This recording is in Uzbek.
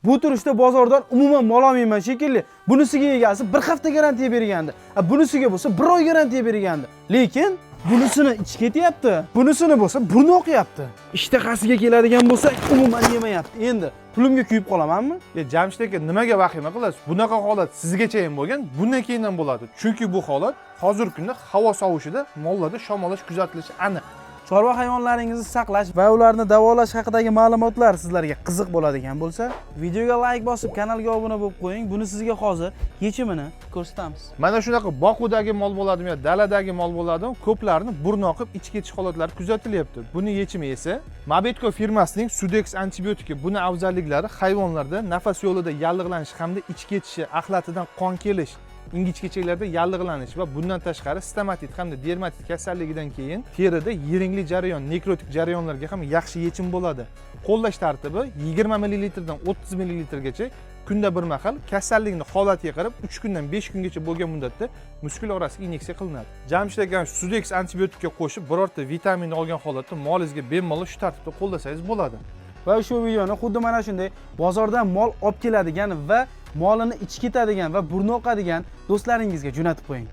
Bu turishda bozordan umuman mol olmayman shekilli. Bunisiga egasi bir hafta garantiya bergandi. A bunisiga bo'lsa bir oy garantiya bergandi. Lekin bunisini ichi ketyapti. Bunisini bo'lsa burni oqyapti. Ishtahasiga keladigan bo'lsa umuman yemayapti. Endi pulimga kuyib qolamanmi? Jamshid aka, nimaga vahima qilasiz? Bunaqa holat sizgacha ham bo'lgan, bundan keyin ham bo'ladi. Chunki bu holat hozirgi kunda havo sovishida mollarda shamollash kuzatilishi aniq. Chorva hayvonlaringizni saqlash va ularni davolash haqidagi ma'lumotlar sizlarga qiziq bo'ladigan bo'lsa, videoga like bosib, kanalga obuna bo'lib qo'ying. Buni sizga hozir yechimini ko'rsatamiz. Mana shunaqa boquvdagi mol bo'ladimi yo daladagi mol bo'ladimi, ko'plarni burni oqib ichi ketish holatlari kuzatilyapti. Buni yechimi esa Mabetko firmasining Sudex antibiotiki. Buni afzalliklari hayvonlarda nafas yo'lida yallig'lanish hamda ichi ketishi, axlatidan qon kelish, ingichka ichaklarda yallig'lanish va bundan tashqari stomatit hamda dermatit kasalligidan keyin terida yiringli jarayon, nekrotik jarayonlarga ham yaxshi yechim bo'ladi. Qo'llash tartibi 20 millilitrdan 30 millilitrgacha kunda bir mahal kasallikni holatiga qarab 3 kundan 5 kungacha bo'lgan muddatda muskul orasiga inyeksiya qilinadi. Jamshid aka, Sudex antibiotikka qo'shib birorta vitamin olgan holatda molingizga bemalol shu tartibda qo'llasangiz bo'ladi. Va shu videoni xuddi mana shunday bozordan mol olib keladigan va molini ichi ketadigan va burni oqadigan do'stlaringizga jo'natib qo'ying.